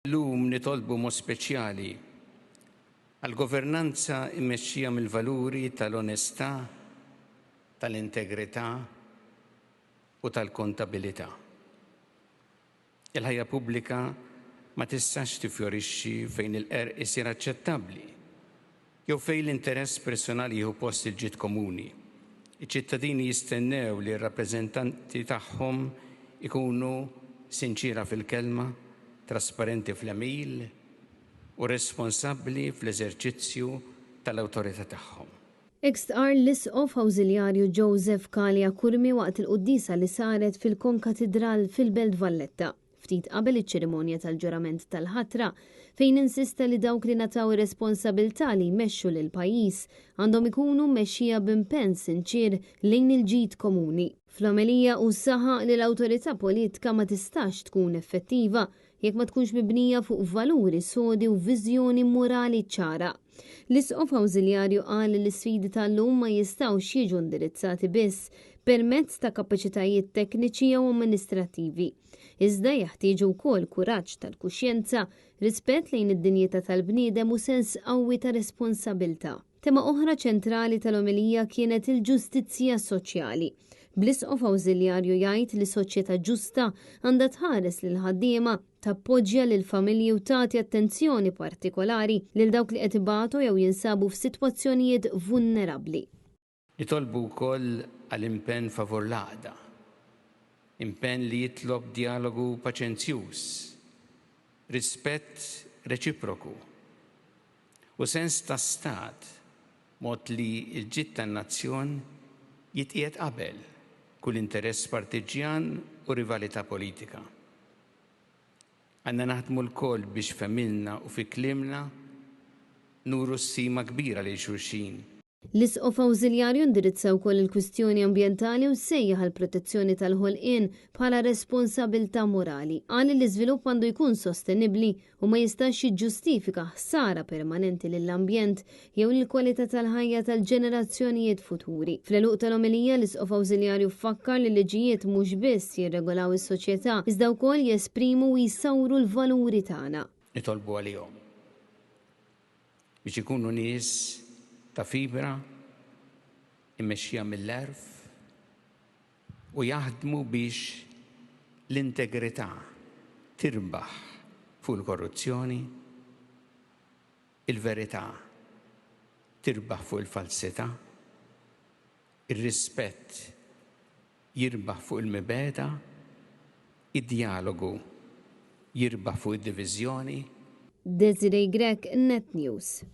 Illum nitolbu mod speċjali għal governanza mmexxija mill-valuri tal-onestà, tal-integrità u tal-kontabilità. Il-ħajja pubblika ma tistax tiffjorixxi fejn il-qerq isir aċċettabbli jew fejn l-interess personali jieħu post il-ġid komuni. Iċ-ċittadini jistennew li r-rappreżentanti tagħhom ikunu sinċiera fil-kelma, trasparenti fl-għemil u responsabbli fl-eżerċizzju tal-awtorità tagħhom. Hekk stqarr l-Isqof Awżiljarju Joseph Calleja Curmi waqt il-quddiesa li saret fil-Konkatidral fil-Belt Valletta, ftit qabel iċ-ċerimonja tal-ġurament tal-ħatra, fejn insista li dawk li ngħataw ir-responsabilità li jmexxu lill-pajjiż għandhom ikunu mmexxija b'impenn sinċier lejn il-ġid komuni. Fl-omelija hu saħaq li l-awtorità politika ma tistax tkun effettiva jekk ma tkunx mibnija fuq valuri sodi u viżjoni morali ċara. L-Isqof Awżiljarju qal li l-isfidi tal-lum ma jistgħux jiġu indirizzati biss permezz ta' kapaċitajiet tekniċi jew amministrattivi, iżda jeħtieġu wkoll kuraġġ tal-kuxjenza, rispett lejn id-dinjità tal-bniedem u sens qawwi ta' responsabilità. Tema oħra ċentrali tal-omelija kienet il-ġustizzja soċjali, bl-Isqof Awżiljarju jgħid li soċjetà ġusta għandha tħares lill-ħaddiema, tappoġġja lill-familji u tagħti attenzjoni partikolari lil dawk li qed ibatu jew jinsabu f'sitwazzjonijiet vulnerabbli. Nitolbu wkoll għal impenn favur l-għaqda, impenn li jitlob djalogu paċenzjuż, rispett reċiproku u sens ta' stat mod li l-ġid tan-nazzjon jitqiegħed qabel kull interess partiġġjan u rivalità politika. Għandna naħdmu lkoll biex f'għemilna u fi kliemna nuru stima kbira lil xulxin. L-Isqof Awżiljarju indirizza wkoll il-kwistjoni ambjentali u sejjaħ għall-protezzjoni tal-ħolqien bħala responsabilità morali. Qal li l-iżvilupp għandu jkun sostenibbli u ma jistax jiġġustifika ħsara permanenti lill-ambjent jew lill-kwalità tal-ħajja tal-ġenerazzjonijiet futuri. Fl-għeluq tal-omelija, l-Isqof Awżiljarju fakkar li l-liġijiet mhux biss jirregolaw is-soċjetà, iżda wkoll jesprimu u jsawru l-valuri tagħna. Nitolbu għalihom biex ikunu nies ta' fibra, immexxija mill-għerf, u jaħdmu biex l-integrità tirbaħ fuq il-korruzzjoni, il-verità tirbaħ fuq il-falsità, ir-rispett jirbaħ fuq il-mibegħda, id-djalogu jirbaħ fuq id-diviżjoni. Desiree Grech, Net News.